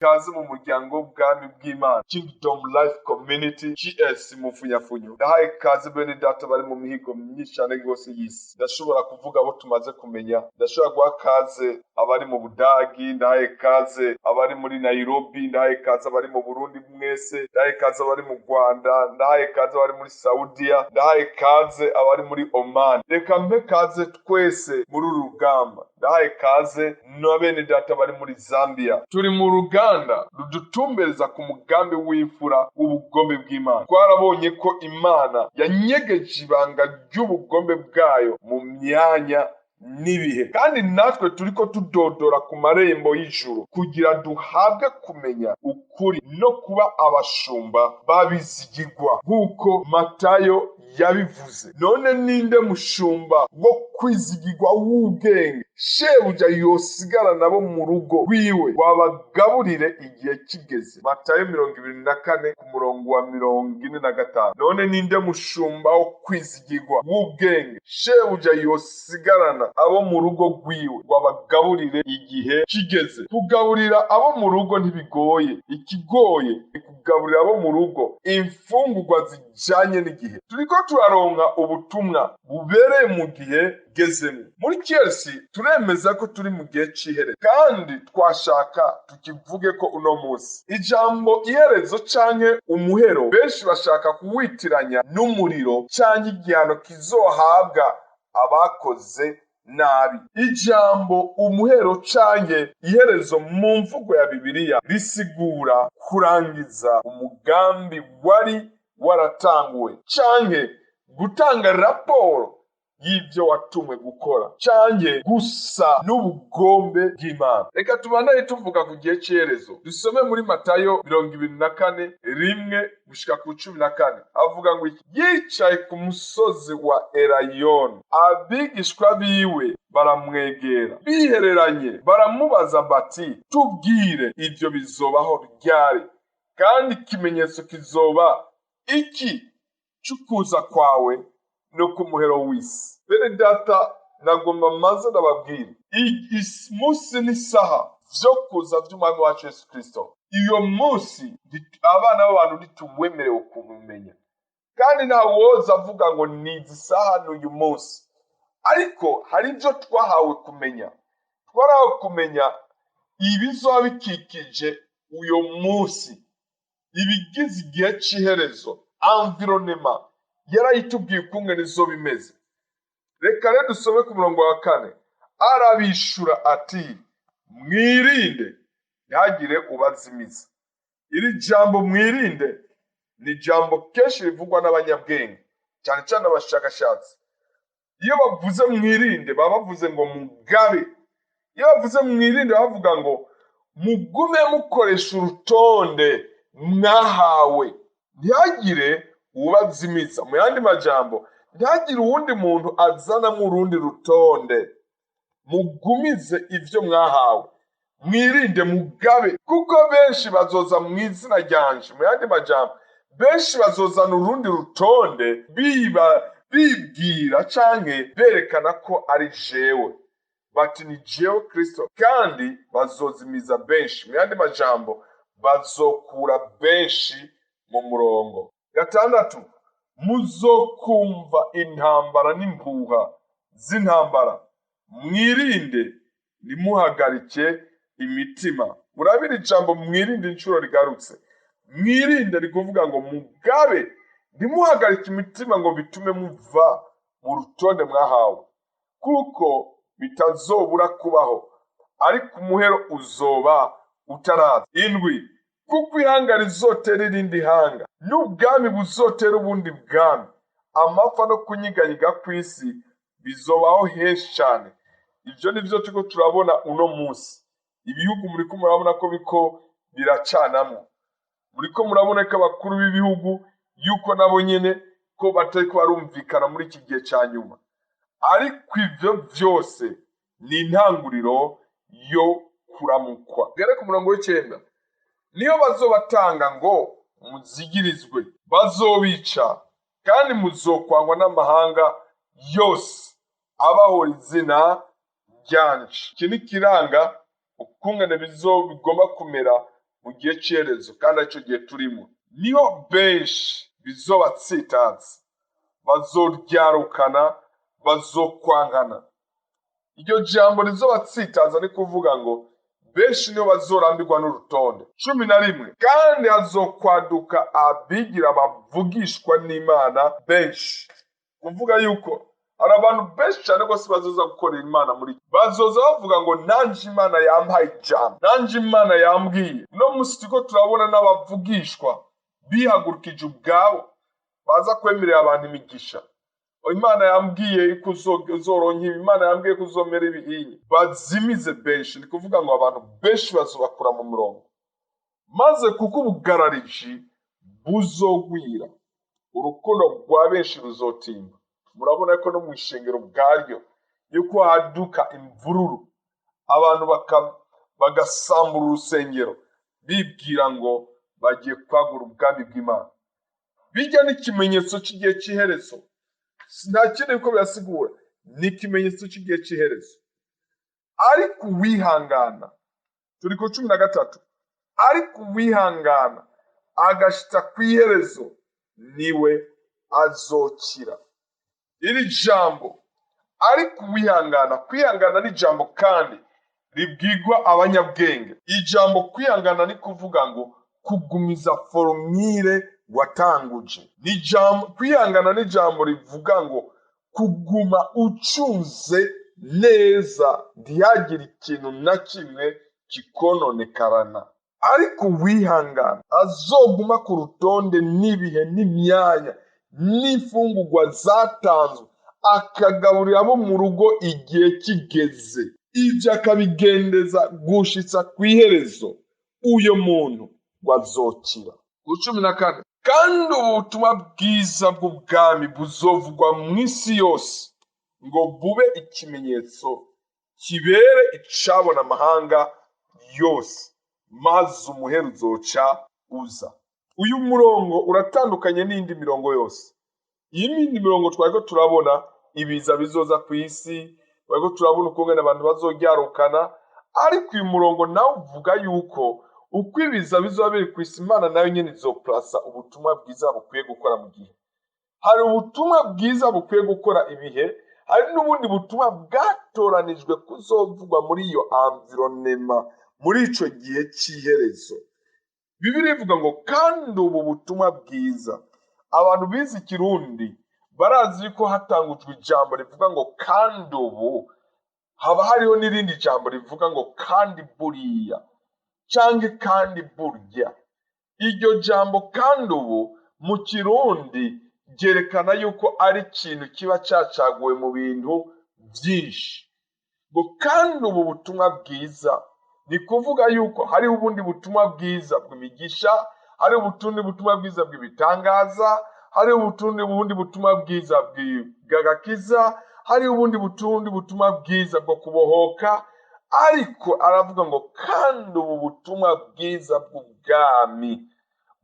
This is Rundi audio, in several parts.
Kaze mu muryango w'ubwami bw'Imana, Kingdom Life Community GS mu mfunyafunyo. Ndahaye kaze bene data bari mu mihigo myinshi cyane rwose y'isi. Ndashobora kuvuga abo tumaze kumenya, ndashobora guha kaze abari mu Budagi, ndahaye kaze abari muri Nairobi, ndahaye kaze abari mu Burundi mwese, ndahaye kaze abari mu Rwanda, ndahaye kaze abari muri Saudiya, ndahaye kaze abari muri Oman. Reka mpe kaze twese muri uru rugamba. Ndahaye kaze na bene data bari muri Zambia. Turi mu ruganda rudutumbereza ku mugambi w'imfura w'ubugombe bw'Imana. Twarabonye ko Imana yanyegeje ibanga ry'ubugombe bwayo mu myanya n'ibihe, kandi natwe turiko tudodora ku marembo y'ijuru kugira duhabwe kumenya ukuri no kuba abashumba babizigirwa nk'uko Matayo yabivuze. None ninde mushumba wo kwizigirwa w'ubwenge shebuja yosigara nabo mu rugo rwiwe wabagaburire igihe kigeze? Matayo 24 ku murongo wa 45. None ninde mushumba wo kwizigirwa w'ubwenge shebuja yosigarana abo mu rugo rwiwe wabagaburire igihe kigeze? Kugaburira abo mu rugo ntibigoye, ikigoye ni kugaburira abo mu rugo imfungurwa zijanye n'igihe. Turiko turaronka ubutumwa bubereye mu gihe gezemo. Muri Chelsea turemeza ko turi mu gihe c'iherezo, kandi twashaka tukivuge ko uno munsi ijambo iherezo canke umuhero benshi bashaka kuwitiranya n'umuriro canke igihano kizohabwa abakoze nabi. Ijambo umuhero canke iherezo mu mvugo ya Bibiliya risigura kurangiza umugambi wari waratanguwe, canke gutanga raporo y'ibyo watumwe gukora, canke gusa n'ubugombe bw'Imana. Reka tubandanye tuvuga ku gihe c'iherezo. Dusome muri Matayo 24, 1 gushika ku 14. Avuga ngo iki? Yicaye ku musozi wa Erayoni, abigishwa biwe baramwegera bihereranye, baramubaza bati: tubwire, ibyo bizobaho ryari, kandi ikimenyetso kizoba iki c'ukuza kwawe no ku muhero w'isi? Bene data, nagomba maze ndababwira munsi n'isaha vyo kuza vy'umwami wacu Yesu Kristo. Iyo munsi abana b'abantu ntituwemerewe kubimenya, kandi nta woza avuga ngo ni izi saha n'uyu munsi. Ariko hari ibyo twahawe kumenya, twarahawe kumenya ibizoba bikikije uyo munsi, ibigize igihe c'iherezo. Environnement yarayitubwiye ukungene izoba imeze. Reka rero dusome ku murongo wa 4. Arabishura ati: mwirinde ntihagire ubazimiza. Iri jambo mwirinde ni ijambo kenshi rivugwa n'abanyabwenge, cyane cyane abashakashatsi. Iyo bavuze mwirinde baba bavuze ngo mugabe. Iyo bavuze mwirinde baba bavuga ngo mugume mukoresha urutonde mwahawe, ntihagire ubazimiza. Mu yandi majambo, ntihagire uwundi muntu azanamo urundi rutonde, mugumize ivyo mwahawe, mwirinde, mugabe, kuko benshi bazoza mu izina ryanje. Mu yandi majambo, benshi bazozana urundi rutonde bibwira canke berekana ko ari jewe, bati ni jewe Kristo, kandi bazozimiza benshi. Mu yandi majambo, bazokura benshi mu murongo. 6, muzokumva intambara n'impuha z'intambara, mwirinde ntimuhagarike imitima. Murabira ijambo mwirinde inshuro rigarutse. Mwirinde ni kuvuga ngo mugabe, ntimuhagarike imitima ngo bitume muva mu rutonde mwahawe, kuko bitazobura kubaho, ariko umuhero uzoba utaraza. 7, kuko ihanga rizotera irindi hanga, n'ubwami buzotera ubundi bwami, amapfa no kunyiganyiga kw'isi bizobaho henshi cyane. Ivyo nivyo turiko turabona uno munsi. Ibihugu muriko murabona ko biko biracanamwo, muriko murabona ko abakuru b'ibihugu yuko nabo nyene ko batariko barumvikana muri iki gihe ca nyuma. Ariko ivyo vyose ni intanguriro yo kuramukwa. Gere ku murongo w'9. Niyo bazobatanga ngo muzigirizwe, bazobica, kandi muzokwangwa n'amahanga yose abahora izina ryanje. Iki ni kiranga ukungene bigomba kumera Mu gihe c'iherezo, kandi arico gihe turimo, niho benshi bizobatsitaza, bazoryarukana, bazokwankana. Iryo jambo rizobatsitaza ni kuvuga ngo benshi niho bazorambirwa n'urutonde. 11: kandi hazokwaduka abigira bavugishwa n'Imana benshi. Kuvuga yuko hari abantu benshi cyane rwose bazoza gukorera Imana muri, bazoza bavuga ngo nanje Imana yampaye ijambo, nanje Imana yambwiye. Uno munsi turiko turabona n'abavugishwa bihagurukije ubwabo, baza kwemerera abantu imigisha: Imana yambwiye ko uzoronka ibi, Imana yambwiye ko uzomera ibihinyi. Bazimize benshi. Ni kuvuga ngo abantu benshi bazobakura mu murongo. Maze kuko ubugarariji buzogwira, urukundo rwa benshi ruzotimba. Murabona ko no mu ishengero ubwaryo yuko haduka imvururu, abantu bagasambura urusengero bibwira ngo bagiye kwagura ubwami bw'Imana. Bijya n'ikimenyetso cy'igihe cy'iherezo, nta kindi biko birasigura, ni ikimenyetso cy'igihe cy'iherezo. Ariko uwihangana, turi ku 13, ariko uwihangana agashita ku iherezo niwe azokira. Iri jambo ariko uwihangana, kwihangana ni ijambo kandi ribwirwa abanyabwenge. Ijambo kwihangana ni kuvuga ngo kugumiza formule watanguje. Ni ijambo kwihangana, ni ijambo rivuga ngo kuguma ucunze neza, ntihagire ikintu na kimwe kikononekarana. Ariko uwihangana azoguma ku rutonde n'ibihe n'imyanya n'imfungurwa zatanzwe, akagaburira abo mu rugo igihe kigeze, ibyo akabigendeza gushitsa ku iherezo, uyo muntu wazokira. Ku 14: kandi ubu butumwa bwiza bw'ubwami buzovugwa mu isi yose ngo bube ikimenyetso kibere icabona amahanga yose, maze umuhero uzoca uza. Uyu murongo uratandukanye n'indi mirongo yose. Iyi mindi mirongo twariko turabona ibiza bizoza ku isi, twariko turabona ukungene abantu bazoryarukana, ariko uyu murongo nawe uvuga yuko uko ibiza bizoba biri ku isi, Imana nayo nyene izoplasa ubutumwa bwiza bukwiye gukora mu gihe. Hari ubutumwa bwiza bukwiye gukora ibihe, hari n'ubundi butumwa bwatoranijwe kuzovugwa muri iyo environnement, muri ico gihe c'iherezo. Bibiliya ivuga ngo kandi ubu butumwa bwiza. Abantu bize Ikirundi barazi ko hatangujwe ijambo rivuga ngo kandi ubu, haba hariho n'irindi jambo rivuga ngo kandi buriya canke kandi burya. Iryo jambo kandi ubu mu Kirundi ryerekana yuko ari ikintu kiba cacaguwe mu bintu vyinshi. Ngo kandi ubu butumwa bwiza ni kuvuga yuko hariho ubundi butumwa bwiza bw'imigisha, hariho ubutundi butumwa bwiza bw'ibitangaza, hariho ubundi butumwa bwiza bw'agakiza, hariho ubundi butumwa bwiza bwo kubohoka. Ariko aravuga ngo kandi ubu butumwa bwiza bw'ubwami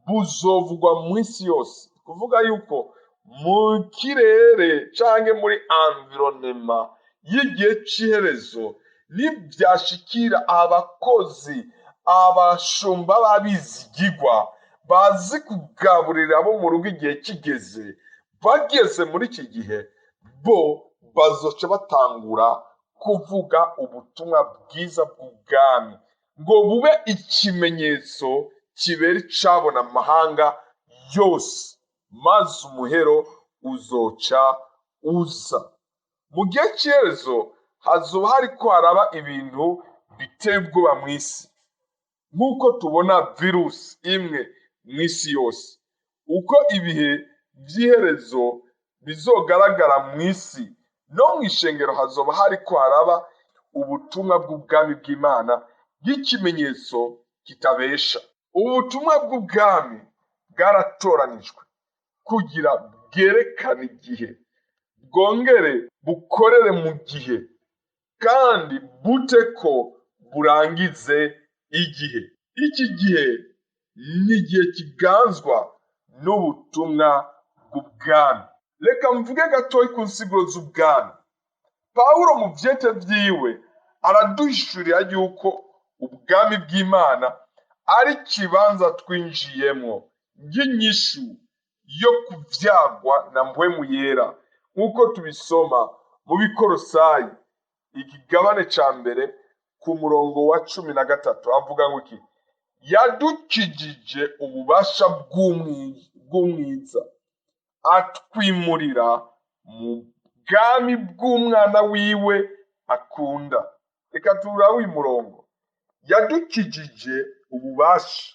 buzovugwa mu isi yose, kuvuga yuko mu kirere canke muri environnement y'igihe c'iherezo, nivyashikira abakozi, abashumba b'abizigirwa bazi kugaburira abo mu rugo igihe kigeze, bageze muri iki gihe, bo bazoca batangura kuvuga ubutumwa bwiza bw'ubwami ngo bube ikimenyetso kibera icabona amahanga yose, maze umuhero uzoca uza. Mu gihe cy'iherezo hazoba hariko haraba ibintu biteye ubwoba mu isi, nk'uko tubona virusi imwe mu isi yose. Uko ibihe by'iherezo bizogaragara mu isi, no mu ishengero hazoba hariko haraba ubutumwa bw'ubwami bw'Imana bw'ikimenyetso kitabesha. Ubutumwa bw'ubwami bwaratoranijwe kugira bwerekane igihe, bwongere bukorere mu gihe, kandi bute ko burangize igihe. Iki gihe ni igihe kiganzwa n'ubutumwa bw'ubwami. Reka mvuge gatoyi ku nsiguro z'ubwami. Pawulo mu vyete vyiwe araduhishurira yuko ubwami bw'Imana ari ikibanza twinjiyemo nk'inyishu yo kuvyagwa na Mpwemu Yera, nk'uko tubisoma mu Bikorosayi ikigabane ca mbere ku murongo wa 13, avuga ngo iki? Yadukijije ububasha bw'umwiza, atwimurira mu bwami bw'umwana wiwe akunda. Reka turabe uyu murongo. Yadukijije ububasha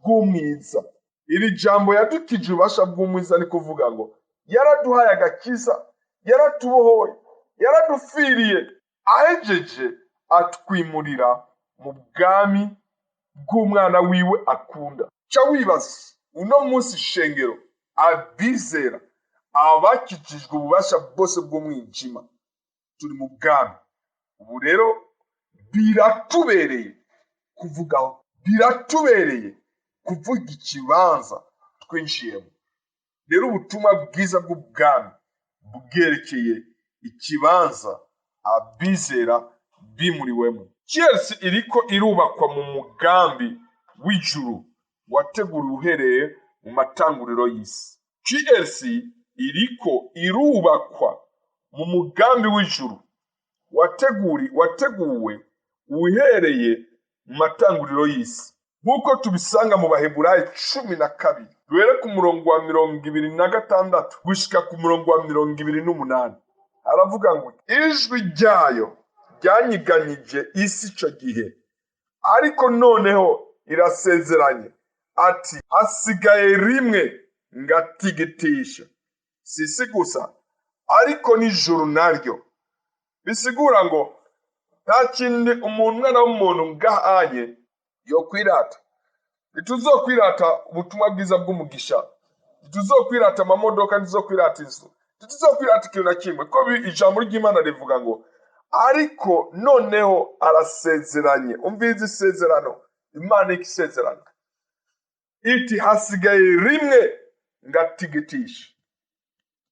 bw'umwiza. Iri jambo yadukijije ububasha bw'umwiza ni kuvuga ngo yaraduhaye agakiza, yaratubohoye, yaradupfiriye, ahejeje atwimurira mu bwami bw'umwana wiwe akunda. Ca wibaza uno munsi shengero, abizera abakijijwe ububasha bwose bw'umwijima, turi mu bwami. Ubu rero biratubereye kuvugaho, biratubereye kuvuga ikibanza twinjiyemo. Rero ubutumwa bwiza bw'ubwami bwerekeye ikibanza abizera bimuriwemo. Chelsea iriko irubakwa mu mugambi w'ijuru wateguriwe uhereye mu matanguriro y'isi. Chelsea iriko irubakwa mu mugambi w'ijuru wateguwe uhereye mu matanguriro y'isi, nk'uko tubisanga mu Baheburayo 12, duhere ku murongo wa 26 gushika ku murongo wa 28. Aravuga ngo ijwi ryayo ryanyiganyije isi ico gihe, ariko noneho irasezeranye ati hasigaye rimwe ngatigitisha, si isi gusa ariko n'ijuru naryo. Bisigura ngo nta kindi umuntu umwana w'umuntu ngahanye yo kwirata. Ntituzokwirata ubutumwa bwiza bw'umugisha, ntituzokwirata amamodoka, ntituzokwirata inzu, ntituzokwirata ikintu na kimwe, ko ijambo ry'Imana rivuga ngo ariko noneho arasezeranye. Umviriza isezerano, Imana ikisezerano iti hasigaye rimwe ngatigitisha,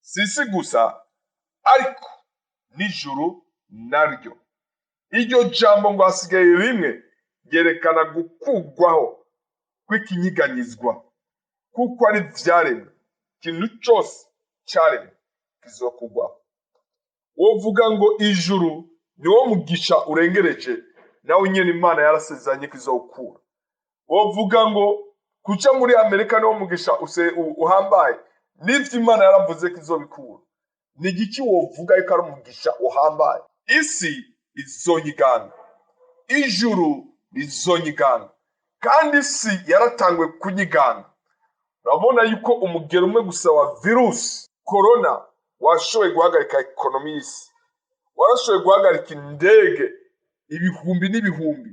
si isi gusa ariko n'ijuru naryo. Iryo jambo ngo hasigaye rimwe ryerekana gukugwaho kw'ikinyiganyizwa, kuko ari vyaremwe. Ikintu cose caremwe kizokugwaho. Wovuga ngo ijuru niwo mugisha urengereje, nawe nyene Imana yarasezeranye ko izowukura. Wovuga ngo kuja muri Amerika niwo mugisha uhambaye, n'ivyo Imana yaravuze ko izobikura. Ni igiki wovuga yuko ari umugisha uhambaye? Isi izonyigana, ijuru rizonyigana, kandi isi yaratanguye kunyigana. Urabona yuko umugero umwe gusa wa virusi corona washoboye guhagarika ekonomi y'isi, warashoboye guhagarika indege ibihumbi n'ibihumbi,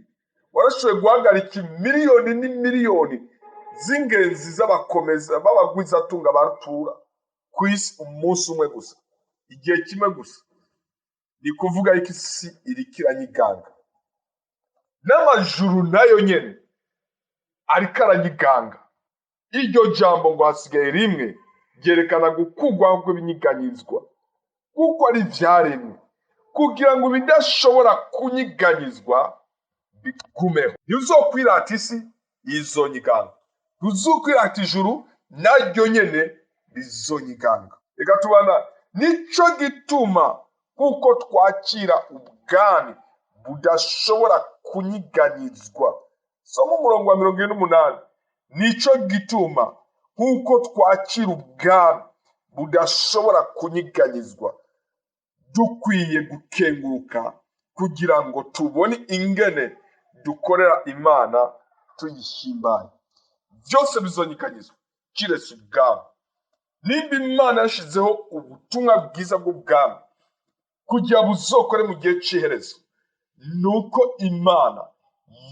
warashoboye guhagarika miliyoni n'imiliyoni z'ingenzi z'abakomeza b'abagwizatunga barutura ku isi umunsi umwe gusa, igihe kimwe gusa. Ni kuvuga yuko isi iriko iranyiganga, n'amajuru nayo nyene ariko aranyiganga. Iryo jambo ngo hasigaye rimwe ryerekana gukugwaho kw'ibinyiganyizwa, kuko ari ivyaremwe, kugira ngo ibidashobora kunyiganyizwa bigumeho. Ntiuzokwirata isi izonyiganga, ntuzokwirata ijuru naryo nyene rizonyiganga. Reka tubana. Nico gituma kuko twakira ubwami budashobora kunyiganyizwa. Soma umurongo wa 48. Nico gituma nkuko twakira ubwami budashobora kunyiganyizwa, dukwiye gukenguruka kugira ngo tubone ingene dukorera Imana tuyihimbaye. Byose bizonyiganyizwa kiretse ubwami. Nimba Imana yashizeho ubutumwa bwiza bw'ubwami kugira buzokore mu gihe c'iherezo, nuko Imana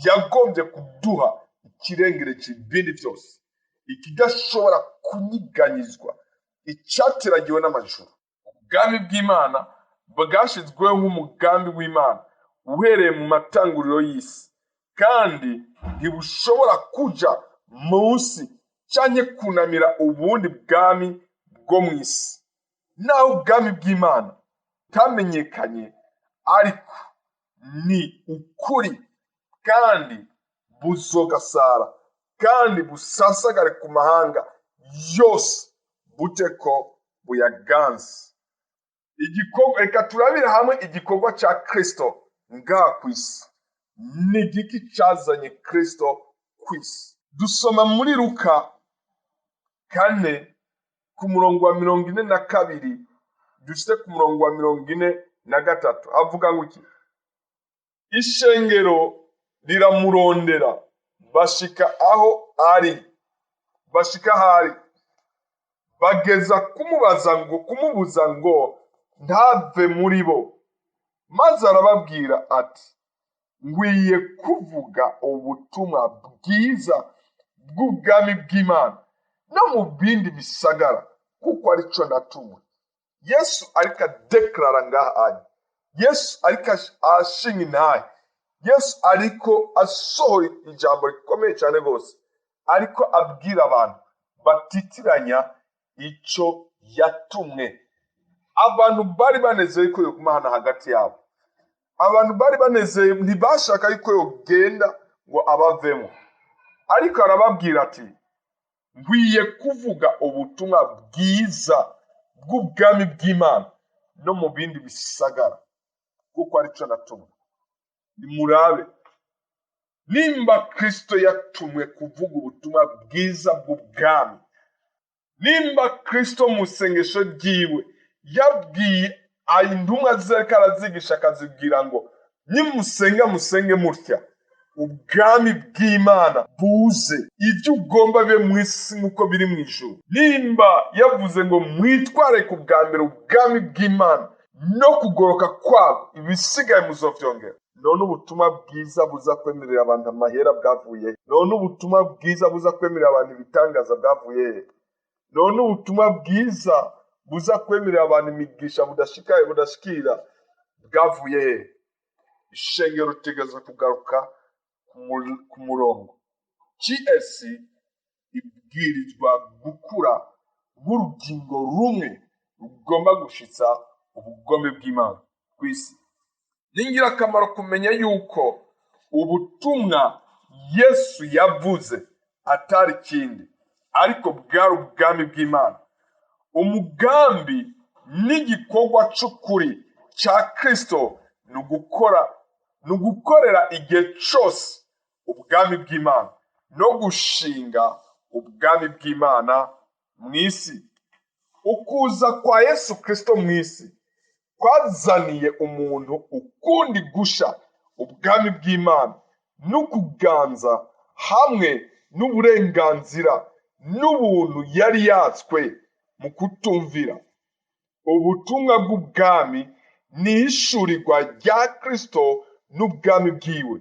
yagombye kuduha ikirengereje ibindi byose, ikidashobora kunyiganyizwa, icateragiwe n'amajuru. Ubwami bw'Imana bwashizweho nk'umugambi w'Imana uhereye mu matanguriro y'isi, kandi ntibushobora kuja munsi canke kunamira ubundi bwami bwo mw'isi. Naho ubwami bw'Imana butamenyekanye, ariko ni ukuri kandi Buzogasara kandi busasagare ku mahanga yose, buteko buyaganze. Igikorwa, reka turabire hamwe igikorwa cya Kristo ngaha ku isi. Ni igiki cyazanye Kristo ku isi? Dusoma muri Luka 4 ku murongo wa 42 dushite ku murongo wa 43. Avuga ngo iki? Ishengero riramurondera, bashika aho ari, bashika ahari, bageza kumubaza ngo, kumubuza ngo ntave muri bo. Maze arababwira ati: "Ngwiye kuvuga ubutumwa bwiza bw'ubwami bw'Imana no mu bindi bisagara, kuko arico natumwe." Yesu ariko adekarara ngaha ari, Yesu ariko ashinga intahe, Yesu ariko asohora ijambo rikomeye cyane rwose, ariko abwira abantu batitiranya ico yatumwe. Abantu bari banezeye ko yoguma hano hagati yabo. Abantu bari banezeye, ntibashaka yuko yogenda ngo abavemo. Ariko arababwira ati: "Nkwiye kuvuga ubutumwa bwiza bw'ubwami bw'Imana no mu bindi bisagara, kuko arico natumwe." Nimurabe, nimba Kristo yatumwe kuvuga ubutumwa bwiza bw'ubwami, nimba Kristo mu isengesho ryiwe yabwiye intumwa ze, ariko arazigisha, akazibwira ngo: "Nimusenga, musenge mutya: ubwami bw'Imana buze, ibyo ugomba bibe mu isi nk'uko biri mu ijuru." Nimba yavuze ngo: "Mwitware ku bwa mbere ubwami bw'Imana no kugoroka kwabo, ibisigaye muzovyongera," none ubutumwa bwiza buza kwemerera abantu amahera bwavuye he? None ubutumwa bwiza buza kwemerera abantu ibitangaza bwavuye he? None ubutumwa bwiza buza kwemerera abantu imigisha budashika budashikira bwavuye he? Ishengero rutegereza kugaruka ku murongo. GS ibwirizwa gukura nk'urugingo rumwe rugomba gushitsa ubugome bw'Imana ku isi. Ni ingirakamaro kumenya yuko ubutumwa Yesu yavuze atari ikindi ariko bwari ubwami bw'Imana. Umugambi n'igikorwa c'ukuri cya Kristo ni ugukora, ni ugukorera igihe cyose ubwami bw'Imana no gushinga ubwami bw'Imana mu isi. Ukuza kwa Yesu Kristo mu isi kwazaniye umuntu ukundi gusha ubwami bw'Imana n'ukuganza hamwe n'uburenganzira n'ubuntu yari yatswe mu kutumvira. Ubutumwa bw'ubwami ni ishurirwa rya Kristo n'ubwami bwiwe.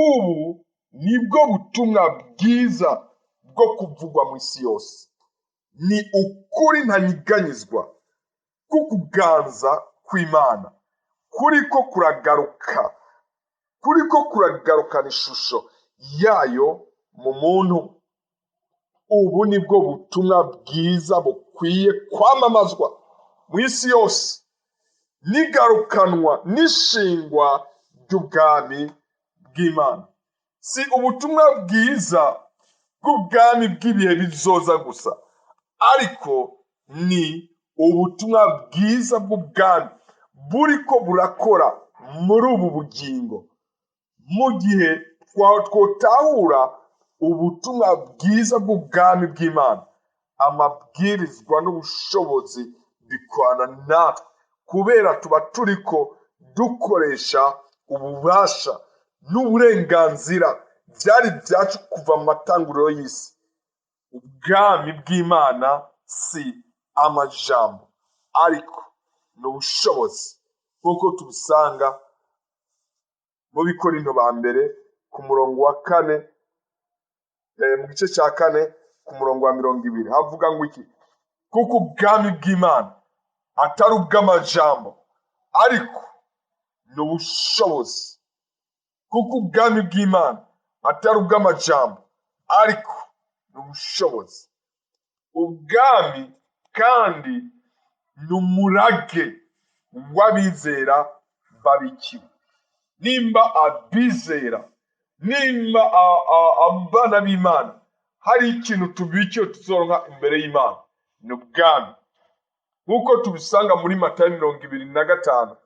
Ubu nibwo butumwa bwiza bwo kuvugwa mu isi yose. Ni ukuri ntanyiganyizwa kukuganza kw'Imana kuriko kuragaruka, kuriko kuragarukana ishusho yayo mu muntu. Ubu nibwo butumwa bwiza bukwiye kwamamazwa mu isi yose, nigarukanwa n'ishingwa ry'ubwami bw'Imana. Si ubutumwa bwiza bw'ubwami bw'ibihe bizoza gusa, ariko ni ubutumwa bwiza bw'ubwami buriko burakora muri ubu bugingo. Mu gihe twotahura ubutumwa bwiza bw'ubwami bw'Imana, amabwirizwa n'ubushobozi bikorana natwe, kubera tuba turiko dukoresha ububasha n'uburenganzira byari byacu kuva mu matanguriro y'isi. Ubwami bw'Imana si amajambo, ariko ni ubushobozi, nk'uko tubisanga mu Bikorinto ba mbere ku murongo wa 4, mu gice cya 4 ku murongo wa 20. Havuga ngo iki? Kuko ubwami bw'Imana atari ubw'amajambo, ariko ni ubushobozi. Kuko ubwami bw'Imana atari ubw'amajambo, ariko ni ubushobozi. Ubwami kandi ni umurage w'abizera babikiwe. Nimba abizera Nimba abana b'Imana hari ikintu tubikiwe tuzoronka imbere y'Imana, ni ubwami, nk'uko tubisanga muri Matayo 25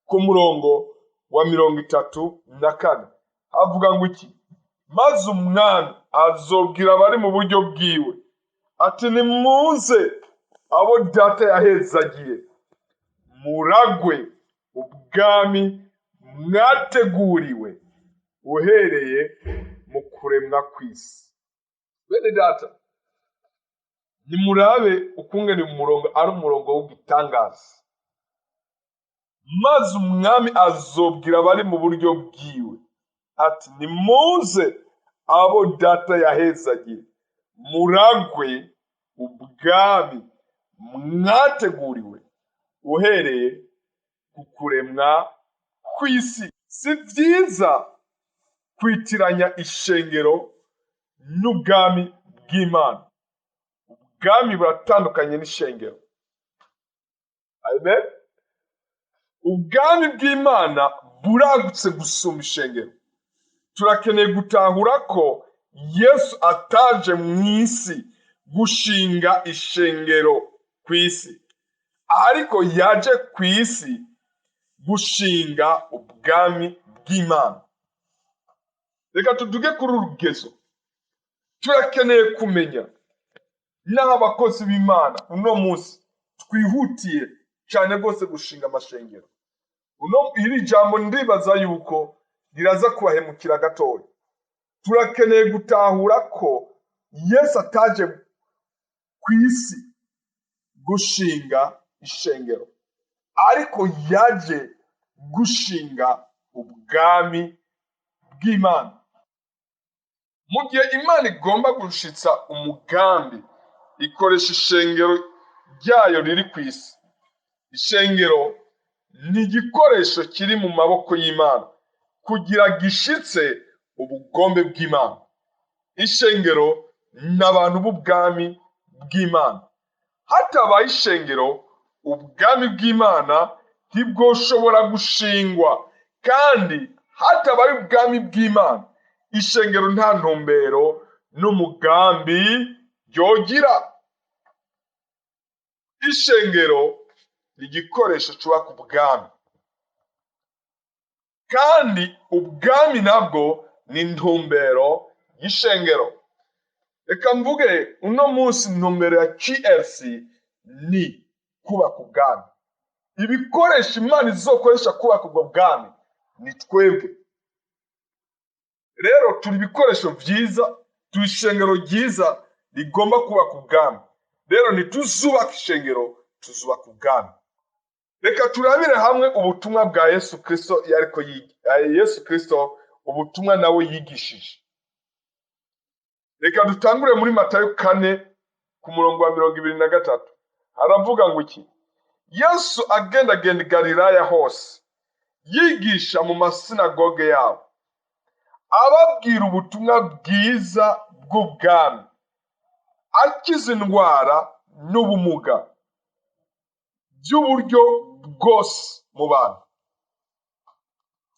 ku murongo wa 34. Havuga ngo iki? Maze umwami azobwira abari mu buryo bwiwe ati: "Nimuze abo Data yahezagiye, muragwe ubwami mwateguriwe uhereye mu kuremwa kw'isi." Bene Data, nimurabe ukungene umurongo ari umurongo w'igitangaza. Maze umwami azobwira abari mu buryo bwiwe ati: "Nimuze abo Data yahezagiye, muragwe ubwami mwateguriwe uhereye ku kuremwa kw'isi." Si byiza kwitiranya ishengero n'ubwami bw'Imana. Ubwami buratandukanye n'ishengero. Amen. Ubwami bw'Imana buragutse gusumba ishengero. Turakeneye gutahura ko Yesu ataje mu isi gushinga ishengero ku isi, ariko yaje ku isi gushinga ubwami bw'Imana. Reka tuduge kuri uru rugezo. Turakeneye kumenya n'aho abakozi b'Imana uno munsi twihutiye cyane rwose gushinga amashengero. Uno iri jambo ndibaza yuko riraza kubahemukira gatoya. Turakeneye gutahura ko Yesu ataje ku isi gushinga ishengero, ariko yaje gushinga ubwami bw'Imana. Mu gihe Imana igomba gushitsa umugambi, ikoresha ishengero ryayo riri ku isi. Ishengero ni igikoresho kiri mu maboko y'Imana kugira gishitse ubugombe bw'Imana. Ishengero ni abantu b'ubwami bw'Imana. Hatabaye ishengero, ubwami bw'Imana ntibwoshobora gushingwa, kandi hatabaye ubwami bw'Imana, ishengero nta ntumbero n'umugambi ryogira. Ishengero ni igikoresho cyubaka ubwami, kandi ubwami nabwo ni intumbero y'ishengero. Reka mvuge uno munsi, intumbero ya GLC ni kubaka ubwami. Ibikoresho Imana izokoresha kubaka ubwo bwami ni twebwe. Rero turi ibikoresho byiza, turi ishengero ryiza rigomba kubaka ubwami. Rero ntituzubaka ishengero, tuzubaka ubwami. Reka turabire hamwe ubutumwa bwa Yesu Kristo yariko Yesu Kristo, ubutumwa nawe yigishije. Reka dutangure muri Matayo 4 ku murongo wa 23. Haravuga ngo iki? Yesu agendagenda i Galilaya hose, yigisha mu masinagoge yabo, ababwira ubutumwa bwiza bw'ubwami, akiza indwara n'ubumuga by'uburyo bwose mu bantu.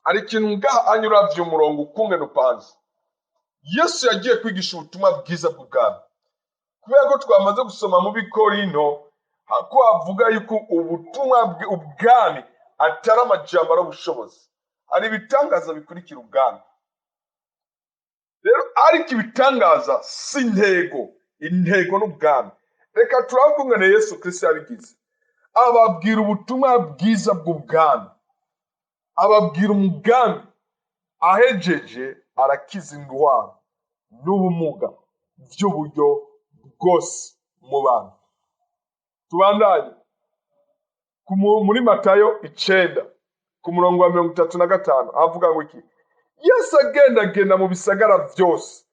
Hari ikintu ngaha anyuravye umurongo ukungene upanze. Yesu yagiye kwigisha ubutumwa bwiza bw'ubwami. Kubera ko twamaze gusoma mu Bikorinto ko avuga yuko ubutumwa ubwami atari amajambo, ari ubushobozi. Hari ibitangaza bikurikira ubwami rero, ariko ibitangaza si intego, intego n'ubwami. Reka turabukungane Yesu Kristo yabigize. Ababwira ubutumwa bwiza bw'ubwami, ababwira umugambi, ahejeje arakiza indwara n'ubumuga by'uburyo bwose mu bantu. Tubandanye muri Matayo 9 ku murongo wa 35, avuga ngo iki? Yesu agendagenda mu bisagara byose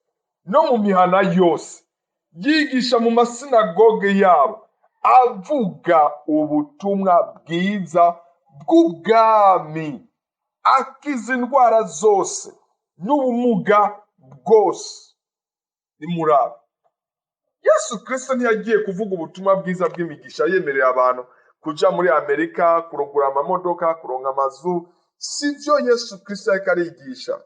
no mu mihana yose, yigisha mu masinagoge yabo, avuga ubutumwa bwiza bw'ubwami, akiza indwara zose n'ubumuga bwose. Nimuraba, Yesu Kristo ntiyagiye kuvuga ubutumwa bwiza bw'imigisha yemerera abantu kuja muri Amerika, kurugura amamodoka, kuronka amazu. Si byo Yesu Kristo yariko arigisha.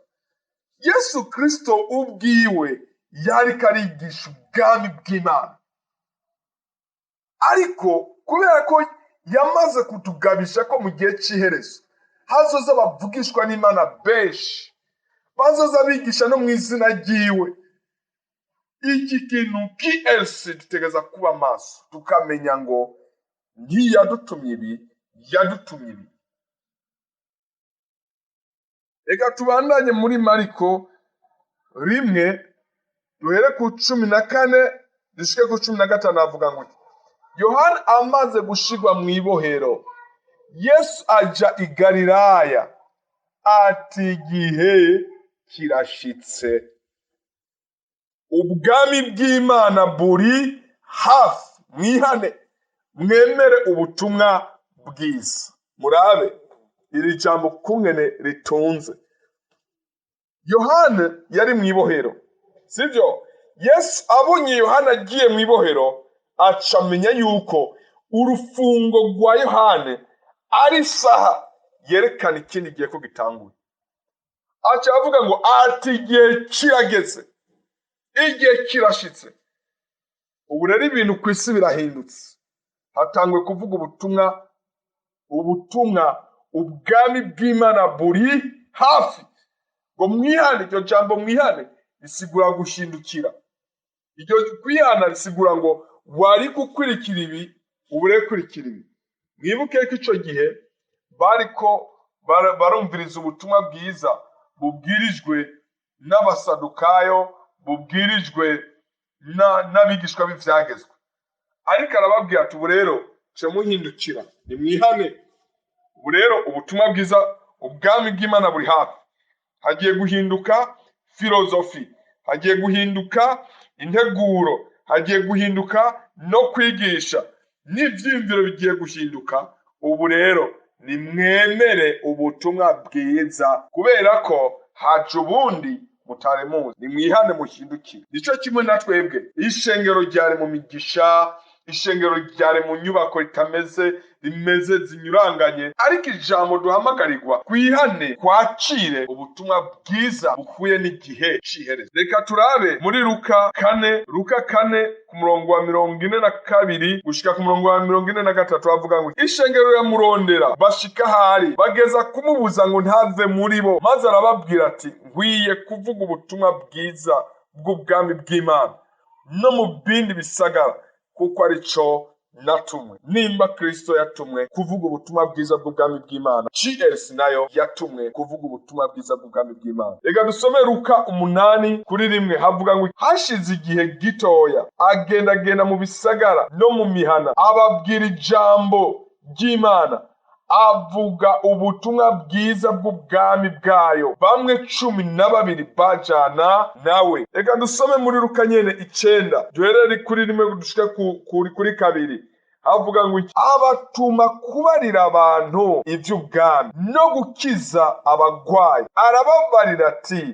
Yesu Kristo ubwiwe yariko arigisha ubwami bw'Imana, ariko kubera ko yamaze kutugabisha ko mu gihe cy'iherezo hazoza bavugishwa n'Imana benshi, bazoza bigisha no mu izina ryiwe. Iki kintu KLC dutegereza kuba maso, tukamenya ngo ntiyadutumye ibi, yadutumye ibi. Reka tubandanye muri Mariko 1, duhere ku 14 dushike ku 15. Avuga ngo Yohana amaze gushigwa mu ibohero, Yesu aja i Galilaya, ati igihe kirashitse, ubwami bw'Imana buri hafi, mwihane mwemere ubutumwa bwiza. Murabe iri jambo kungene ritunze. Yohana yari mu ibohero, sibyo? Yesu abonye Yohana agiye mu ibohero, aca amenya yuko urufungo rwa Yohana ari isaha yerekana ikindi gihe ko gitanguye. Aca avuga ngo ati igihe kirageze, igihe kirashitse. Ubu rero ibintu ku isi birahindutse, hatangwe kuvuga ubutumwa ubwami bw'Imana buri hafi, ngo mwihane. Iryo jambo mwihane risigura gushindukira, iryo kwihana risigura ngo wari gukurikira ibi, ubure kurikira ibi. Mwibuke ko ico gihe bariko barumviriza ubutumwa bwiza bubwirijwe n'abasadukayo, bubwirijwe n'abigishwa b'ivyagezwe, ariko arababwira ati ubu rero ce muhindukira, nimwihane. Ubu rero ubutumwa bwiza, ubwami bw'Imana buri hafi. Hagiye guhinduka filozofi, hagiye guhinduka integuro, hagiye guhinduka no kwigisha, n'ivyiyumviro bigiye guhinduka. Ubu rero nimwemere ubutumwa bwiza, kubera ko haje ubundi mutari muzi. Nimwihane muhindukire. Nico kimwe na twebwe, ishengero ryari mu migisha, ishengero ryari mu nyubako ritameze rimeze zinyuranganye, ariko ijambo duhamagarirwa kwihane, kwakire ubutumwa bwiza buhuye n'igihe c'iherezo. Reka turabe muri Luka 4, Luka 4 ku murongo wa 42 gushika ku murongo wa 43, avuga ngo ishengero riramurondera, bashika ahari bageza kumubuza ngo ntave muri bo, maze arababwira ati nkwiye kuvuga ubutumwa bwiza bw'ubwami bw'Imana no mu bindi bisagara, kuko arico natumwe. Nimba Kristo yatumwe kuvuga ubutumwa bwiza bw'ubwami bw'Imana, GLC nayo yatumwe kuvuga ubutumwa bwiza bw'ubwami bw'Imana. Reka dusome Luka 8:1, havuga ngo hashize igihe gitoya agendagenda mu bisagara no mu mihana, ababwira ijambo ry'Imana, avuga ubutumwa bwiza bw'ubwami bwayo. Bamwe 12 bajana nawe. Reka dusome muri Luka nyene 9, duherere kuri 1 dushike kuri 2. Havuga ngo abatuma kubarira abantu ivy'ubwami no gukiza abagwayi. Arababarira ati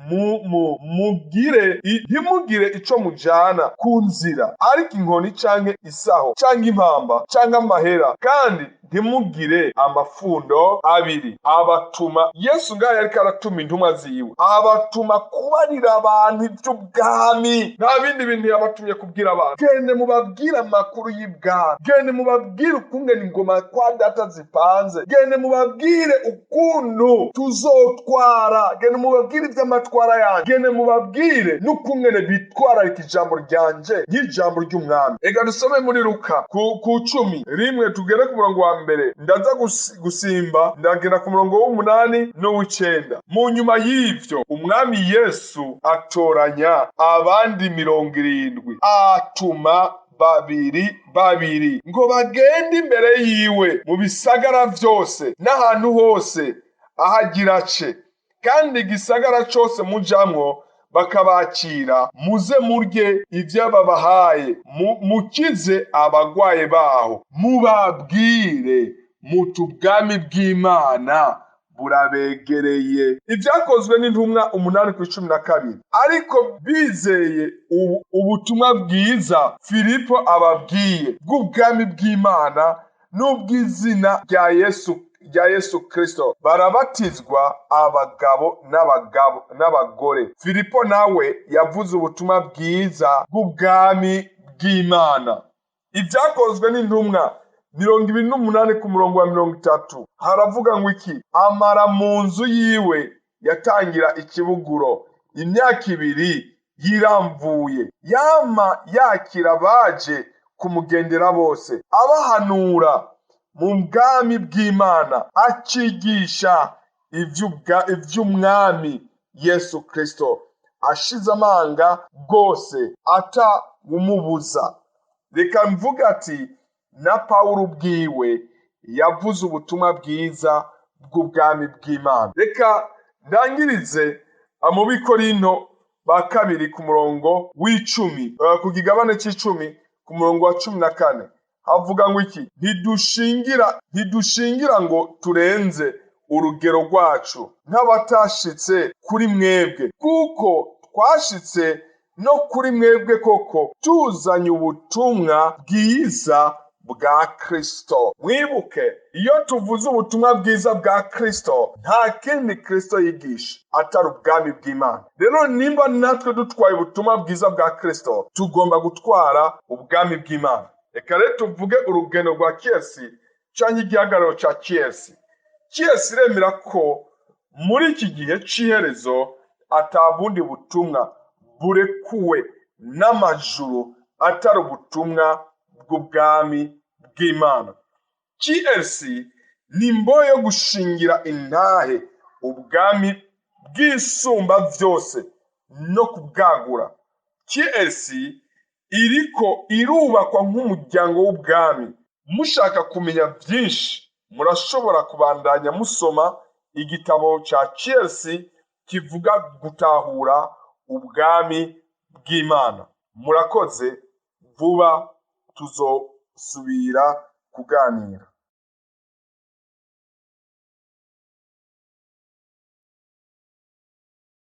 mugire ntimugire ico mujana ku nzira, ariko inkoni canke isaho canke impamba canke amahera, kandi ntimugire amafundo abiri. Abatuma Yesu ngaho yariko aratuma intumwa ziwe, abatuma kubarira abantu ivy'ubwami. Nta bindi bintu yabatumye kubwira abantu. Gende mubabwire amakuru y'ibwami, gende mubabwire ukungene ingoma kwa data zipanze, gende mubabwire ukuntu tuzotwara, gende mubabwire ivy'amatwara yanjye, gende mubabwire n'ukungene bitwararika ijambo ryanje nk'ijambo ry'umwami. Reka dusome muri Luka ku 11, tugere ku murongo wa 1. Ndaza gusimba ndagera ku murongo w'8 n'uw'icenda. Mu nyuma y'ivyo umwami Yesu atoranya abandi 70, atuma babiri babiri ngo bagende imbere yiwe mu bisagara vyose n'ahantu hose ahagira ce, kandi igisagara cose mujamwo bakabakira, muze murye ivyo babahaye, mukize abagwaye baho, mubabwire muti ubwami bw'Imana burabegereye. Ibyakozwe n'intumwa 8:12. Ariko bizeye ubutumwa bwiza Filipo ababwiye bw'ubwami bw'Imana n'ubw'izina rya Yesu rya Yesu Kristo, barabatizwa abagabo n'abagore. Filipo nawe yavuze ubutumwa bwiza bw'ubwami bw'Imana. Ibyakozwe n'intumwa 28 ku murongo wa 30 haravuga ngo iki? Amara mu nzu yiwe yatangira ikibuguro imyaka 2 yiramvuye, yama yakira baje kumugendera bose, abahanura mu bwami bw'Imana, akigisha ivy'umwami Yesu Kristo, ashize amanga rwose atawumubuza. Reka mvuga ati na Pawulo ubwiwe yavuze ubutumwa bwiza bw'ubwami bw'Imana. Reka ndangirize mu Bikorinto ba kabiri ku murongo w'icumi, ku gigabane c'icumi ku murongo wa 14 havuga ngo iki? Ntidushingira ngo turenze urugero rwacu nk'abatashitse kuri mwebwe, kuko twashitse no kuri mwebwe koko tuzanye ubutumwa bwiza bwa Kristo. Mwibuke, iyo tuvuze ubutumwa bwiza bwa Kristo, nta kindi Kristo yigisha atari ubwami bw'Imana. Rero nimba natwe dutwaye ubutumwa bwiza bwa Kristo, tugomba gutwara ubwami bw'Imana. Reka rero tuvuge urugendo rwa KLC canke igihagararo ca KLC. KLC iremera ko muri iki gihe c'iherezo ata bundi butumwa burekuwe n'amajuru atari ubutumwa bw'ubwami bw'Imana. KLC ni imbohe yo gushingira intahe ubwami bw'isumba vyose no kubwagura. KLC iriko irubakwa nk'umuryango w'ubwami. Mushaka kumenya vyinshi, murashobora kubandanya musoma igitabo ca KLC kivuga gutahura ubwami bw'Imana. Murakoze, vuba tuzosubira kuganira.